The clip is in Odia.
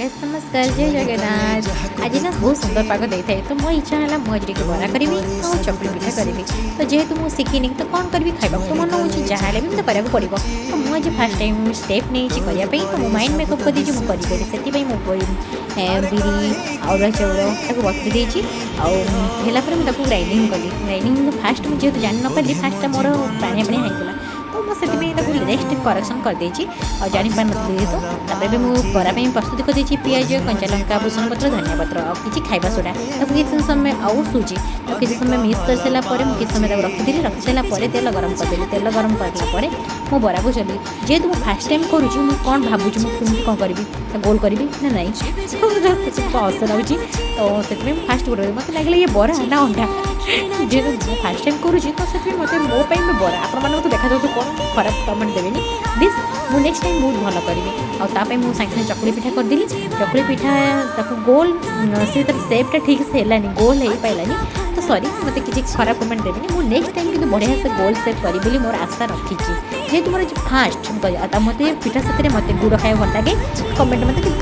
ଗାଇସ୍, ନମସ୍କାର, ଜୟ ଜଗନ୍ନାଥ। ଆଜି ନା ବହୁତ ସୁନ୍ଦର ପାଗ ଦେଇଥାଏ, ତ ମୋ ଇଚ୍ଛା ହେଲା ମୁଁ ଆଜି ଟିକେ ବରା କରିବି ଆଉ ଚକୁଳି ପିଠା କରିବି। ତ ଯେହେତୁ ମୁଁ ଶିଖିନି, ତ କ'ଣ କରିବି? ଖାଇବାକୁ ତ ମନ ହେଉଛି, ଯାହା ହେଲେ ବି ମୋତେ କରିବାକୁ ପଡ଼ିବ। ତ ମୁଁ ଆଜି ଫାର୍ଷ୍ଟ ଟାଇମ୍ ଷ୍ଟେପ୍ ନେଇଛି କରିବା ପାଇଁ, ତ ମୁଁ ମାଇଣ୍ଡ ମେକଅପ୍ କରିଦେଇଛି ମୁଁ କରିପାରିବି। ସେଥିପାଇଁ ମୁଁ ବିରି, ଅରୁଆ ଚାଉଳ ତାକୁ ବତୁରି ଦେଇଛି। ଆଉ ହେଲା ପରେ ମୁଁ ତାକୁ ଗ୍ରାଇଣ୍ଡିଙ୍ଗ କଲି। ଗ୍ରାଇଣ୍ଡିଙ୍ଗ ଫାଷ୍ଟ ମୁଁ ଯେହେତୁ ଜାଣିନପାରିଲି, ଫାଷ୍ଟଟା ମୋର ପାଣିଆ ପାଣିଆ ହେଇଗଲା। ତ ମୁଁ ସେଥିପାଇଁ ତାକୁ ନେକ୍ସଟ କରେକ୍ସନ୍ କରିଦେଇଛି ଆଉ ଜାଣିପାରିନଥିଲି ଯେହେତୁ। ତାପରେ ଏବେ ମୁଁ ବରା ପାଇଁ ପ୍ରସ୍ତୁତି କରିଦେଇଛି ପିଆଜ, କଞ୍ଚା ଲଙ୍କା, ଭୃସଙ୍ଗ ପତ୍ର, ଧନିଆ ପତ୍ର ଆଉ କିଛି ଖାଇବା ସୋଡ଼ା। ତାକୁ କିଛି ସମୟ ଆଉ ସୁଜି, ତାକୁ କିଛି ସମୟ ମିକ୍ସ କରିସାରିଲା ପରେ ମୁଁ କିଛି ସମୟ ତାକୁ ରଖିଦେଲି। ରଖିସାରିଲା ପରେ ତେଲ ଗରମ କରିଦେଲି। ତେଲ ଗରମ କରିଲା ପରେ ମୁଁ ବରାକୁ ଚଲେଇଲି। ଯେହେତୁ ମୁଁ ଫାର୍ଷ୍ଟ ଟାଇମ୍ କରୁଛି, ମୁଁ କ'ଣ ଭାବୁଛି, ମୁଁ କେମିତି କ'ଣ କରିବି, ଗୋଲ କରିବି ନା ନାହିଁ, ହସ ଲାଗୁଛି। ତ ସେଥିପାଇଁ ମୁଁ ଫାଷ୍ଟ ଗୋଟେ ମୋତେ ଲାଗିଲା ଇଏ ବରା ନା ଅଣ୍ଡା। ଯେହେତୁ ମୁଁ ଫାର୍ଷ୍ଟ ଟାଇମ୍ କରୁଛି, ତ ସେଥିପାଇଁ ମୋତେ ମୋ ପାଇଁ ବି ବରା, ଆପଣମାନଙ୍କୁ ତ ଦେଖାଯାଉଥିବ। କ'ଣ ଖରାପ କମେଣ୍ଟ ଦେବେନି ପ୍ଲିଜ୍। ମୁଁ ନେକ୍ସଟ ଟାଇମ୍ ବହୁତ ଭଲ କରିବି। ଆଉ ତା ପାଇଁ ମୁଁ ସାଙ୍ଗେ ସାଙ୍ଗେ ଚକୁଳି ପିଠା କରିଦେଲି। ଚକୁଳି ପିଠା ତାକୁ ଗୋଲ, ସେ ତାର ସେପ୍ଟା ଠିକ୍ ସେ ହେଲାନି, ଗୋଲ ହେଇପାରିଲାନି। ତ ସରି, ମୋତେ କିଛି ଖରାପ କମେଣ୍ଟ ଦେବେନି। ମୁଁ ନେକ୍ସଟ ଟାଇମ୍ କିନ୍ତୁ ବଢ଼ିଆ ସେ ଗୋଲ ସେପ୍ କରିବି ବୋଲି ମୋର ଆଶା ରଖିଛି, ଯେହେତୁ ମୋର ଆଜି ଫାଷ୍ଟ ମୁଁ କରିବି। ଆଉ ତା ମୋତେ ପିଠା ସାଥିରେ ମୋତେ ଗୁଡ଼ ଖାଇବାକୁ ଭଲ ଲାଗେ। କମେଣ୍ଟ ମୋତେ କିନ୍ତୁ